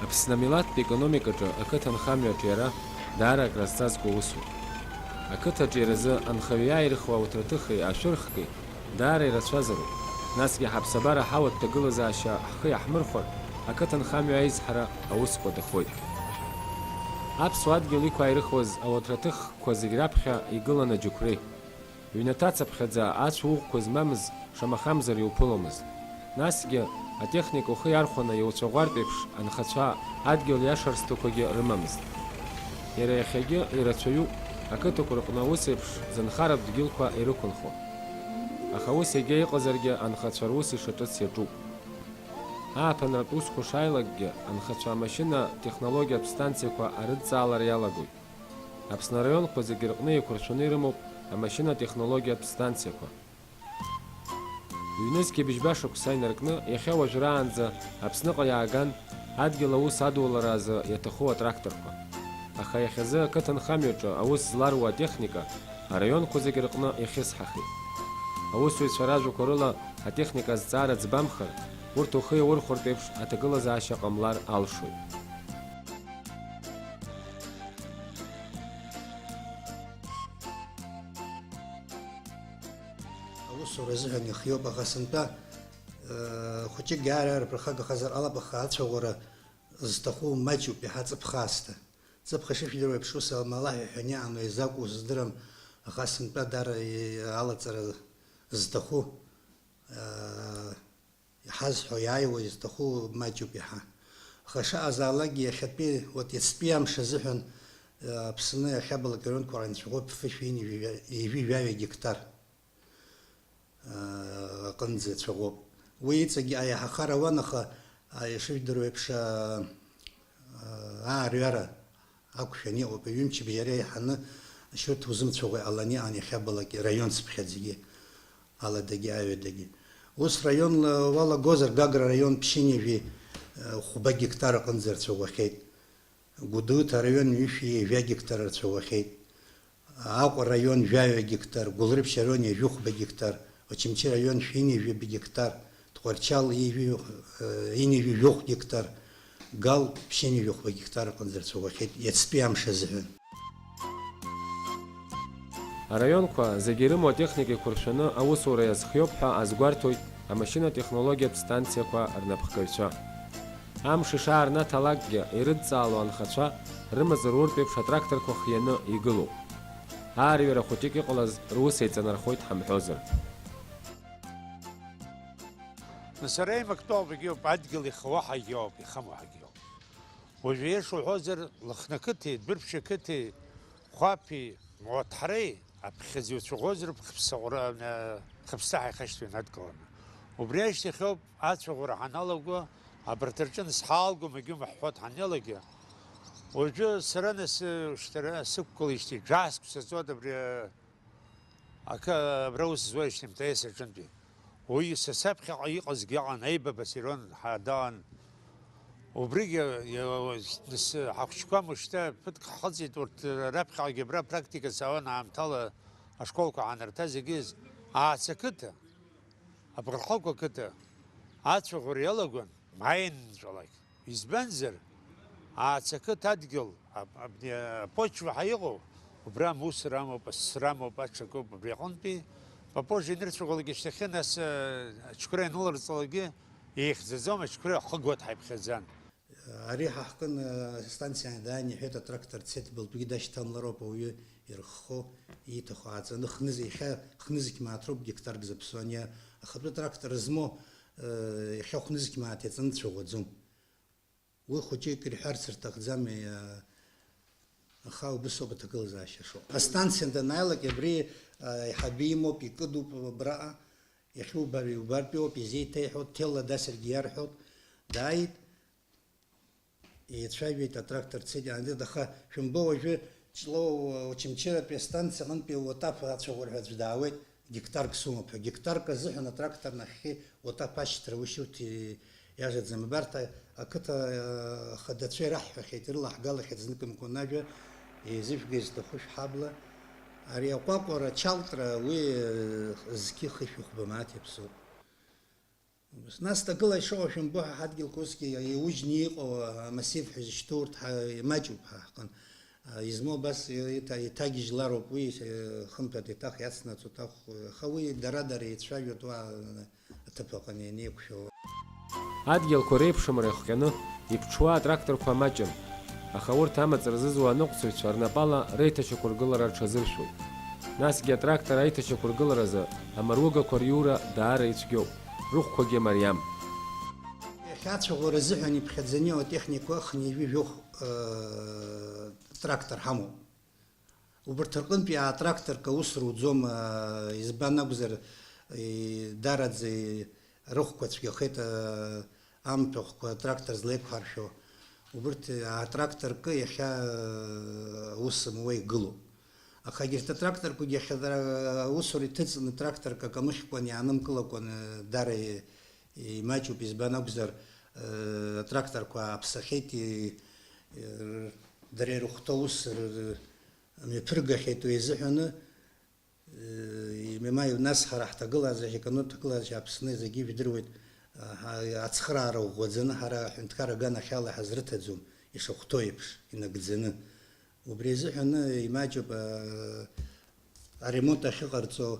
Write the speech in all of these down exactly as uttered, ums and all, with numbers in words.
Аԥсны амилаҭтә економикаҿы ақыҭанхамҩа аҿиара даара акра зҵазкуа усуп. Ақыҭа аҿиаразы анхаҩы иааирхуа ауҭраҭыхи ашәырхкеи даара ирацәазароуп, насгьы ҳаԥсабара ҳауа ҭагылазаашьа ҳхы иаҳмырхәар, ақыҭанхамҩа аизҳара аусқәа дахоит. Аԥсуа адгьыл иқәааирыхуаз ауаҭраҭыхқәа зегь раԥхьа игылан аџьықәреи. Ҩнаҭа цаԥхьаӡа ацә уӷәқәа змамыз шамахамзар иуԥыломызт. Насгьы, атехника ухы иархәаны иуцәаӷәартә еиԥш, анхацәа адгьыл иашарсҭақәагьы рымамызт. Иара иахьагьы ирацәаҩуп ақыҭақәа рҟны аус еиԥш зынхаратә дгьылқәа ирықәынхо. Аха ус егьа иҟазаргьы, анхацәа рус ишаҿыц иаҿуп. Ааԥынратә усқәа шааилакгьы, анхацәа амашьына технологиатә станциақәа арыдҵаалара иалагоит. Аԥсны араионқәа зегьы рҟны еиқәыршәаны ирымоуп амашьына технологиатә станциақәа. Ҩнызқьи быжьба шықәса инаркны, иахьа уажәраанӡа Аԥсныҟа иааган адгьыл аус адулара азы иаҭаху атракторқәа. Аха иахьазы ақыҭанхамҩаҿы аус зларуа атехника араионқәа зегьы рҟны иахьысҳахеит. Аусзуҩцәа ражәақәа рыла, атехника азҵаара ӡбамхар, урҭ ухы иаурхәартә еиԥш аҭагылазаашьа ҟамлар алшоит. Аусура азыҳәан ихиоуп, аха сынтәа, э, хәыҷык иаара арԥырхагахазар ҟалап, аха ацәаӷәара зҭаху маҷуп, иаҳа ҵыԥх аасҭа. Ҵыԥх шышәдыруа еиԥш, ус амала ҳәа ҳәаны иҟану изакәу сыздырам, аха сынтәа дара, э, алаҵара зҭаху, э, иҳазҳәо, иааиуа изҭаху маҷуп иаҳа. Аха шаҟазаалакгьы иахьатәи, вот иацтәи амш азыҳәан, э, Аԥсны иахьабалак араионқәа рҟны ицәаӷәоуп фышәи ҩажәи жәаҩа гектар, э, аҟынӡа ицәаӷәоуп. Уи иҵегь аиаҳахара ауан, аха, а, ишыжәдыруа еиԥш, а, а, аарҩара ақәшәан иҟоуп, ҩымчыбжьа иара иаҳаны шьурҭ узымцәаӷәа иҟалан иҟан иахьабалак раион цыԥхьаӡагьы, аладагьы, аҩадагьы. Ус раионла уалагозар, Гагра араион ԥшьынҩажәи, э, хәба гектар аҟынӡа рцәаӷәахьеит. Гәдоуҭа араион ҩышәи ҩажәа гектар рцәаӷәахьеит. Аҟәа араион жәаҩа гектар, Гәылрыԥшь араион ҩажәи хәба гектар, Очамчы араион шәи ҩажәи жәаба гектар, Тҟәарчал ҩажәи, э, ҩажәи жәохә гектар, Гал ԥшьынҩажәи хәба гектар аҟынӡа рцәаӷәахьеит иацтәи амш азыҳәан. Араионқәа зегьы ирымоу атехника еиқәыршәаны аусура иазхиоуп ҳәа азгәарҭоит амашьына-технологиатә станциақәа рнапхгаҩцәа. Амш ишаарнаҭалакгьы, ирыдҵаало анхацәа рымаҵ руртә еиԥш атракторқәа хианы игылоуп. Аарҩара хәыҷык иҟалаз рус еиҵанархоит ҳамҳәозар. Нас ара имактәоуп, егьоуп, адгьыл ихауа ҳагьоуп, ихаму ҳагьоуп. Уажәы иаша уҳәозар, Лыхны ақыҭеи, Дәырԥшь ақыҭеи, Хәаԥи, Муаҭҳареи аԥхьаӡа иуцәаӷәозароуп Хыԥсаҟәра, э, Хыԥсҭа ҳаихашьҭуа инадкыланы. Убри ашьҭахьоуп ацәаӷәара ҳаналаго, абарҭ рҿы нас ҳаалгом, егьумаҳәҳәот ҳаналагьы. Уажәы сара нас, э, шьҭара сықәгылеижьҭеи жәа-шықәса ҵуеит абри, э, Акы, абра ус зуеижьҭеи М Т С аҿынтәи. Уи са саԥхьаҟа иҟазгьы ыҟан, аибабацәа ирон, ҳа-, дыҟан. Убригьы, иа-, нас, ҳахәыҷқәа мышьҭа ԥыҭк ҳхыҵит, урҭ раԥхьаҟагьы абра практика сауан аамҭала ашколқәа аанарҭа зегьы з-, Аац ақыҭа, Абӷархықә ақыҭа ацәаӷәара иалагон. Маинҵәалак. Избанзар, Аац ақыҭа адгьыл, аб-, абни апочва ҳәа иҟоу, убра амусор амоуп, асра амоуп, аҽакоуп, абри аҟынтәи Попозже инырцәаӷәалак ишьҭахьы, нас, э, аҽқәра ианыларҵалакгьы еихьӡаӡом, аҽқәра ахыгуа дҳаиԥхьаӡан. Ари ҳа ҳҟын, э, астанциа дааин иҳәеит, атрактор дцеит, былтәгьы дашьҭамлароуп, ауаҩы ирыххо, ииҭаху ааҵаны, хнызқь, иахьа хнызқь мааҭ роуп гектарк зыԥсуа, ани ахатәы трактор змоу, э, иахьа хнызқь мааҭ иаҵаны дцәаӷәаӡом. Уи хәыҷык ирҳәарц рҭахӡам, э, аха убыс ауп аҭагылазаашьа шыҟоу. Астанциа данааилак, абри, э, аиҳабы имоуп, икыдуп абраҟа, иахьубар иубартәиуп, изеиҭеиҳәоит, ҭелла дасыргьы иарҳәоит, дааит. Еицәажәеит, атрактор цеит, иаанӡеит, аха шәымбо уажәы Ҷлоу Очамчыратәи астанциа аҟынтәи Уатаф ацәаӷәара ҳәа аӡә даауеит, гектарк сумоуп ҳәа. Гектарк азыҳәан атрактор нахьхьи Уатаф ашьҭра уи шьурҭ иажаӡам. Абарҭ ақыҭа ахадацәа ираҳҳәахьеит, ирылаҳгалахьеит зныкымкәан ажәа, еизыжәга изҭаху шәҳабла. Ари аҟәаҟәара, ачалтра уи зқьы хышә хәба мааҭ иаԥсоуп. Нас ҭагыла ишыҟоу шәымбо ҳәа ҳадгьылқәа усгьы иужьны иҟоу амассив ҳәа изышьҭоу урҭ ҳа-, имаҷуп ҳа ҳҟын. Измоу абас иҭа-, иҭагьежьлароуп уи, хымԥада иҭах иацнаҵоит ахә, аха уи дара-дара еицәажәоит уа аҭыԥ аҟны ианеиқәшәо. Адгьылқәа реиԥшымра ихҟьаны иԥҽуа атракторқәа маҷым, аха урҭ амаҵ рзызуа аныҟәцаҩцәа рнапала реиҭашьақәыргылара рҽазыршәоит. Насгьы атрактор аиҭашьақәыргыларазы амаругақәа риура даара ицәгьоуп, рыхәқәагьы мариам. Иахьа ацәаӷәара азыҳәан иԥхьаӡаны иҟоу атехникақәа хынҩажәи жәохә, э, трактор ҳамоуп. Убарҭ рҟынтәи аатракторк аус руӡом, э, избан акәзар, э, дараӡа рыхәқәа цәгьахеит, э, амԥахәқәа трактор злеиқәҳаршәо. Убарҭ, э, аатракторкы иахьа, э, аус змуа игылоуп. Аха егьырҭ атракторқәагьы иахьа дара аусура иҭыҵны тракторк акамыхькәан иаанымкылакәан, э, дара имаҷуп, избан акәзар, э, атракторқәа ааԥсахьеит, и-, и-, дара ирыхәҭоу аус р-, мҩаԥыргахьеит уи азыҳәаны, э, имаиу нас ҳара ҳҭагылазаашьа, економикатә ҭагылазаашьа Аԥсны зегьы ижәдыруеит, а, ҳа-, ацхыраара ӷәӷәаӡаны ҳара аҳәынҭқар аганахьала ҳазрыҭаӡом, ишахәҭоу еиԥш, инагӡаны. Убри азыҳәаны имаҷуп, а, аремонт ахьыҟарҵо,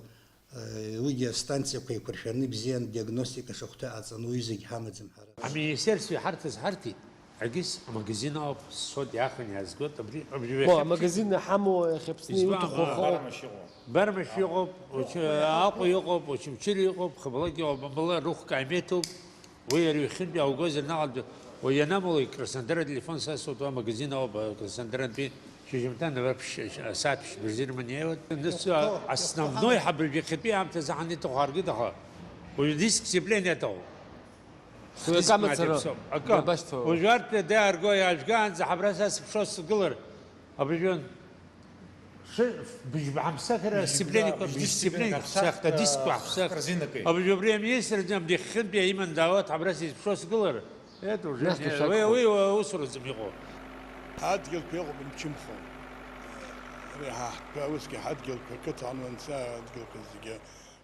а, уигьы астанциақәа еиқәыршәаны ибзиан диагностика шахәҭа ҟаҵаны, уи зегь ҳамаӡам ҳара. Аминистерство иҳарҭаз ҳарҭеит, егьыс амагазин ауп, сцоит, иаахын иаазгоит, абри, абри Мо, иахьа амагазин ҳамоу иахьа Аԥсны избан, иуҭаху а, ахала. Бармашь иҟоуп, Бармашь иҟоуп, Аҟәа Аҟәа иҟоуп, Очамчыра иҟоуп, Хабалак иҟоуп, мамала рыхәк ааимеҭуп. Уи иара иахьынтәи иааугозар наҟ-, уа ианамуа, Краснодар ателефон сасуеит, уа амагазин ауп, а, Краснодарантәи шьыжьымҭан, ара ԥшь-, асааҭ ԥшьба рзы ирыманы иааиуеит. Нас, а, основной ҳабыржәы иахьатәи аамҭазы ҳаниҭаху ҳаргеит, аха уажәы диск сцепление аҭахуп. Уи акы амацара дабашьҭоу? Уажәы арҭ даарго иаажәгаанӡа ҳабра са сыԥшуа сгылар, абыржәы Ши-, быжьба ҳамсахыр, сцеплениеқәа, быжьба сцеплениеқәа ҳамсахт, адискқәа ҳамсахт. Корзинакы. Абыжь убри аминистрӡам диххынтәи аиман даауа ҳабрас изыԥшуа сгылар. Ет, уже, Нас не, дышәақәхо. Уи, уи, уи аусураӡам иҟоу. Адгьылқәа иҟоуп имчымхо. Ари ҳа ҳтәы усгьы ҳадгьылқәа, қыҭан уанца адгьылқәа зегьы,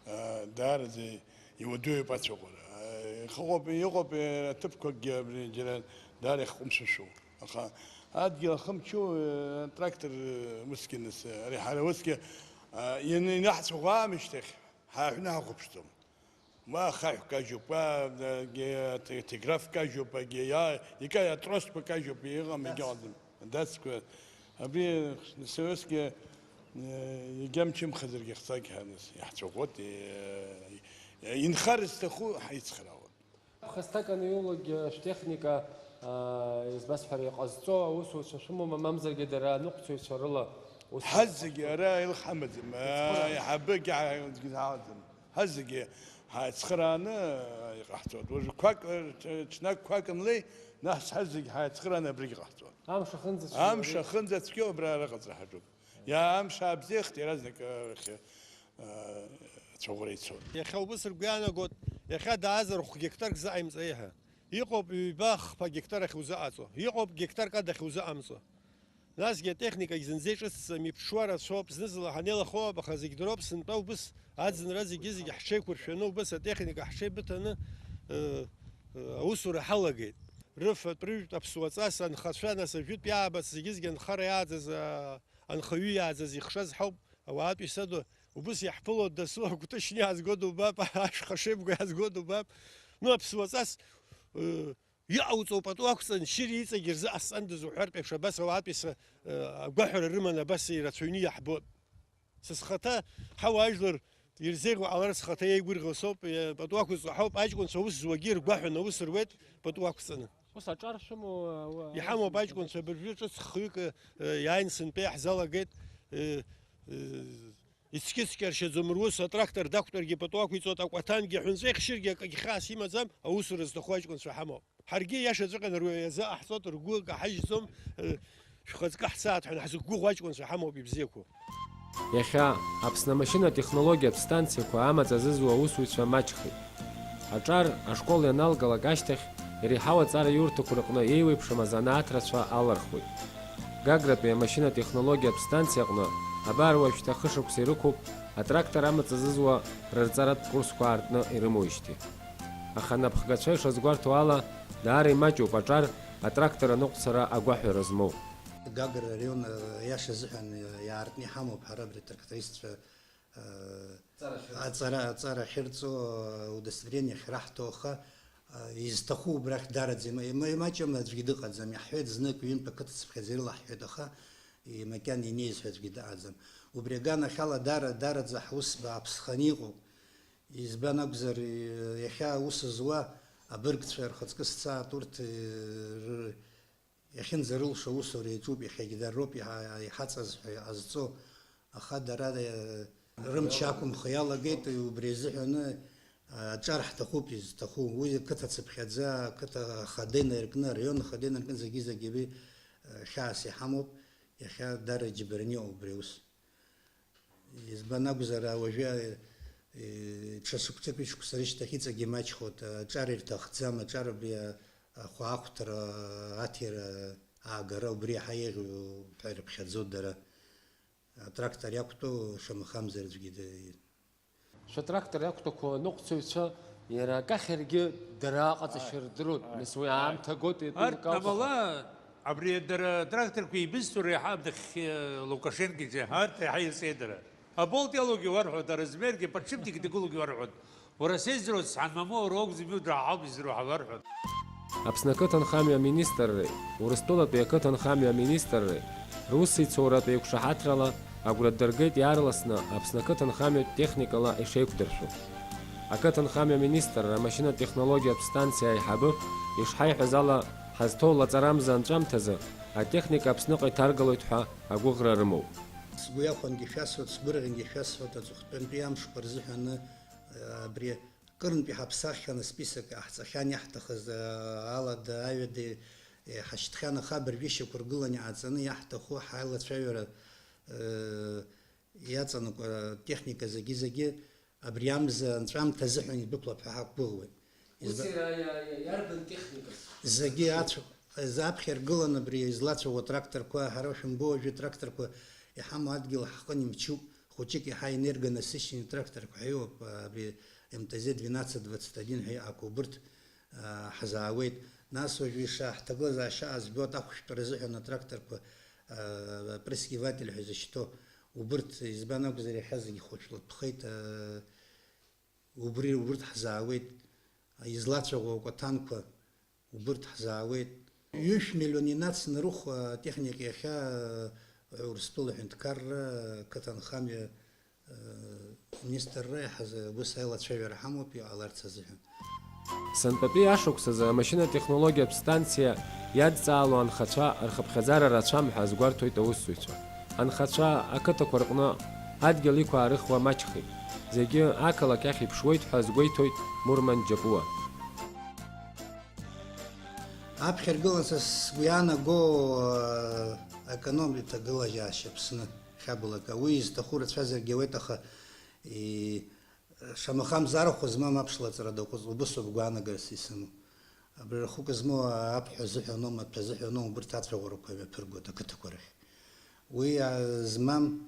а, даараӡа иуадаҩуп ацәаӷәара. А, иҟоуп, иҟоуп, а, аҭыԥқәакгьы абри џьара даара ихҟәымшәышәу. Аха адгьыл ахымчу, э, трактор, э, усгьы нас, э, ари ҳара усгьы, а, ин-, инаҳцәаӷәаамышьҭахь ҳааҳәны ҳахәаԥшӡом. Уа ахаҳә кажьуп, уа, э, ге-, те-, телеграф кажьуп, агьи, иа-, ика-, атросқәа кажьуп, иҟам, Дас. Егьыҟаӡам. Адацқәа, абри, нас, усгьы, э, егьамчымхазаргьы хҵагь ҳаныс, иаҳцәаӷәот, э, инхар зҭаху ҳаицхраауа. Ԥхасҭак анаҩулакгьы шәтехника, аа, избасҳәара, иҟазҵо аусуцәа шәымоума, мамзаргьы дара аныҟәцаҩцәа рыла ус Ҳазегьы ара илх ҳамаӡам, Ицхырааны. Аиҳабыгьы ҳа-, аӡәгьы ҳамаӡам. Ҳазегьы ҳаицхырааны иҟаҳҵоит. Уажәқәак, ҽ-, ҽнак қәак анлеи, нас ҳазегьы ҳаицхырааны абригь ҟаҳҵоит. Амш ахынӡацәгьоу Амш ари- ахынӡацәгьоу абра араҟаҵара ҳаҿуп. Иа-, амш аабзиахт, иаразнак, э, рахь, э, цәаӷәара ицон. Иахьа убыс ргәы иаанагоит, иахьа даазар хә гектарк зыҟаимҵаеи ҳәа. Иҟоуп ҩба-хԥа гектар ахь узыҟаҵо, иҟоуп гектарк адахь узыҟамҵо. Насгьы атехникагь зынӡа иҿыцӡам, иԥҽуа рацәоуп, зны-зынла ҳанеилахоуп, аха зегь дроуп, сынтәа убыс аӡынра зегьы-зегьы ҳҽеиқәыршәаны, убыс атехника ҳҽеибыҭаны, э, э, аусура ҳалагеит. Рыфатә, рыжәтә аԥсуаҵас анхацәа, нас ажәытә иаабац зегьы-зегьы анхара иааӡаз, а, анхаҩы иааӡаз ихшаз ҳауп, ауаатәыҩса ду. Убыс иаҳԥыло дасу агәҭышьны иаазго дубап, ашәха шеибгоу иаазго дубап. Ну, аԥсуаҵас, э, иҟауҵо пату ақәҵан, шьыри иҵегь рзы ҟасҵандаз уҳәартә еиԥш, абас ауаатәыҩса, э, агәаҳәара рыманы абас ирацәаҩны иаҳбоит. Са схаҭа ҳауаажәлар ирзеиӷьу ҟалар, схаҭа иеигәырӷьо соуп, э, пату ақәызҵо ҳауп, аҷкәынцәа аус зуагьы иргәаҳәаны аус руеит пату ақәҵаны. Ус аҿар шәымоу, уа-, Иҳамоуп аҷкәынцәа абыржәы ҿыц хҩык, э, иааин сынтәа иаҳзалагеит, э, э, ицқьыцқьаршьаӡом рус, атрактор дақәтәаргьы пату ақәиҵоит, акәаҭангьы ҳәынҵәа ихшьыргьы акгьы хьаас имаӡам, аусура зҭаху аҷкәынцәа ҳамоуп. Ҳаргьы иашаҵәҟьаны рҩа иазыҟаҳҵоит, ргәы каҳажьӡом, э, шәхаҵкы ҳцааит ҳәа ҳзықәгәыӷуа аҷкәынцәа ҳамоуп ибзиақәоу. Иахьа Аԥсны амашьынатә технологиатә станциақәа амаҵ азызуа аусуҩцәа маҷхеит. Аҿар ашкол ианалгалак ашьҭахь иреиҳау аҵара иурҭақәа рҟны еиуеиԥшым азанааҭ рацәа алархуеит. Гагратәи амашьынатә технологиатә станциа аҟны абар уажәшьҭа хышықәса ирықәуп атрактор амаҵ азызуа рырҵаратә курсқәа аартны ирымоуижьҭеи. Аха анапхгацәа ишазгәарҭо ала, даара имаҷуп аҿар атрактор аныҟәцара агәаҳәара змоу. Гагра араион, аиаша азыҳәан, иаартны иҳамоуп ҳара абри атрактористцәа, э, Ҵара ахьырҵо. Аҵара, аҵара ахьырҵо, э, удостоверение ахьраҳҭо, аха, э, изҭаху убрахь дараӡа има-, има-, имаҷым аӡәгьы дыҟаӡам. Иаҳҳәеит знык, ҩынтә ақыҭа цыԥхьаӡа ирылаҳҳәеит, аха, э, макьана инеиз ҳәа аӡәгьы дыҟаӡам. Убри аганахьала дара, дараӡа ҳус бааԥсханы иҟоуп. Избан акәзар, э, иахьа аус зуа абыргцәа рхаҵкы сцаат, урҭ, э, ры-, иахьынӡарылшо аусура иаҿуп, иахьагьы дара роуп иҳа-, иҳаҵаз ҳәа иҟазҵо, аха дара, э, рымч ақәымхо иалагеит, убри азыҳәаны, э, аҿар ҳҭахуп изҭаху. Уи ақыҭа цыԥхьаӡа, ақыҭа ахада инаиркны, араион ахада инаиркны зегьы-зегьы уи, э, хьаас иҳамоуп, иахьа дара иџьбараны иҟоуп убри аус. Избан акәзар, уажәы, э, ҽа шықәсык, ҩышықәса рышьҭахь иҵегь имаҷхоит, аҿар ирҭахӡам, аҿар абри, а, ахәаахәҭра, аҭира, аагара убри иаҳа еиӷьу ҳәа ирыԥхьаӡоит дара. Атрактор иақәтәоу шамахамзар аӡәгьы д-, Шәатрактор иақәтәақәоу аныҟәцаҩцәа иара акахьаргьы дара аҟаҵашьа рдыруан, ааи, нас уи ааи. Аамҭа агоит, иатәу Арҭ лкалҭәаха. Амала, абри дара атракторқәа еибызҭо реиҳа дыххьа Лукашенко иҿы, арҭ еиҳа ирҵеит дара. Аболт иалоугьы уарҳәоит, аразмергьы, подшипник дагылоугьы уарҳәоит. Уара сеидру сҳан мамоу роугӡами удраҳауп изыруҳа уарҳәоит. Аԥсны ақыҭанхамҩа аминистрреи Урыстәылатәи ақыҭанхамҩа аминистрреи русеицуратә еиқәшаҳаҭрала агәра дыргеит иаарласны Аԥсны ақыҭанхамҩатә техникала ишеиқәдыршәо. Ақыҭанхамҩа аминистрра амашьынатә технологиатә станциа аиҳабы ишҳаиҳәаз ала, ҳазҭоу лаҵарамза анҵәамҭазы атехника Аԥсныҟа иҭаргалоит ҳәа агәыӷра рымоуп. Сгәы иахәангьы шәасҳәоит, сгәырӷьангьы шәасҳәоит, аҵыхәтәантәи амшқәа рзыҳәаны, э, абри кырынтә иҳаԥсаххьан, асписок ҟаҳҵахьан, иаҳҭахыз, э, алада, аҩада, э, ҳашьҭхьан, аха абыржәы ишьақәыргыланы иҟаҵаны иаҳҭаху ҳаилацәажәара, э, иаҵанакуа атехника зегьы-зегьы абри амза анҵәамҭа азыҳәан идәықәлап ҳәа ҳақәгәыӷуеит. Ус иза-, иара иа-, иа-, иарбан техниказ? Зегьы ацә-, аԥхьа иргылан абри излацәаӷәо атракторқәа, ҳара шәымбо уажәы тракторқәа иҳамоу адгьыл ҳҟын имчуп, хәыҷык иаҳа энергонасыщенный тракторқәа ҳәа иҟоуп, абри М Т З двенадцать двадцать один ҳәа иҟақәоу убырҭ, а, ҳзаауеит. Нас уажәы ишаҳҭагылаз аашьа аазбоит ахәшәтәра азыҳәан атракторқәа, а, опрыскиватель ҳәа изышьҭоу. Убырҭ, избан акәзар, иахьа зегьы хәыҷла ԥхеит, аа, убри, убырҭ ҳзаауеит, излацәаӷәо акәаҭанқәа, убырҭ ҳзаауеит. Ҩышә миллион инацны рыхә атехника иахьа, аа, Урыстәыла аҳәынҭқарра, ақыҭанхамҩа, аа, министрра иаҳаз ус аилацәажәара ҳамоуп иҟаларц азыҳәан. Сынтәатәи ашықәсазы амашьынатә технологиатә станциа иадҵаало анхацәа рхыԥхьаӡара рацәам ҳәа азгәарҭоит аусзуҩцәа. Анхацәа ақыҭақәа рҟны адгьыл иқәаарыхуа маҷхеит. Зегьы ақалақь ахь иԥшуеит ҳәа азгәеиҭоит Мурман Џьапуа. Аԥхьаргылан са сгәы иаанаго, э, аекономика ҭагылазаашьа Аԥсны хьабалак. Уи изҭаху рацәазаргьы ауеит, аха, и-, Шамахамзар, арахә змам аԥш лаҵара даҟәыҵ, убыс ауп гәаанагарас исымоу. Абри рахәык змоу аԥҳә азыҳәаноу, амаҭәа азыҳәаноу, убырҭ ацәаӷәарақәа имҩаԥыргоит ақыҭақәа рахь. Уи, а, змам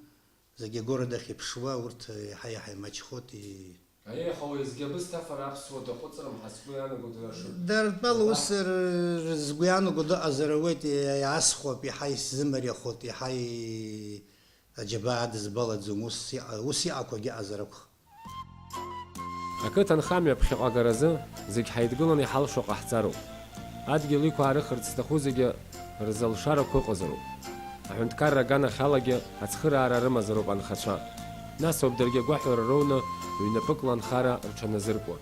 зегьы агородахь иԥшуа, урҭ иаҳа-иаҳа имаҷхоит, и- Аиеи, аха уеизгьы абысҭа афара аԥсуа даҟәыҵрым ҳәа сгәы иаанаго дара шәы-, Дара ртәала ус р-, р-, згәы иаанаго дыҟазар ауеит, иа-, иаасхәап, иаҳа исзымариахоит, иаҳа и-, Аџьабаа адызбалаӡом, ус иҟа-, ус иҟақәагьы ыҟазар акәхап. Ақыҭанхамҩа ԥхьаҟа агаразы зегь ҳаидгыланы иҳалшо ҟаҳҵароуп. Адгьыл иқәаарыхырц зҭаху зегьы рзы алшарақәа ыҟазароуп. Аҳәынҭқарра аганахьалагьы ацхыраара рымазароуп анхацәа. Нас ауп даргьы агәаҳәара роуны ҩнапыкла анхара рҽаназыркуа.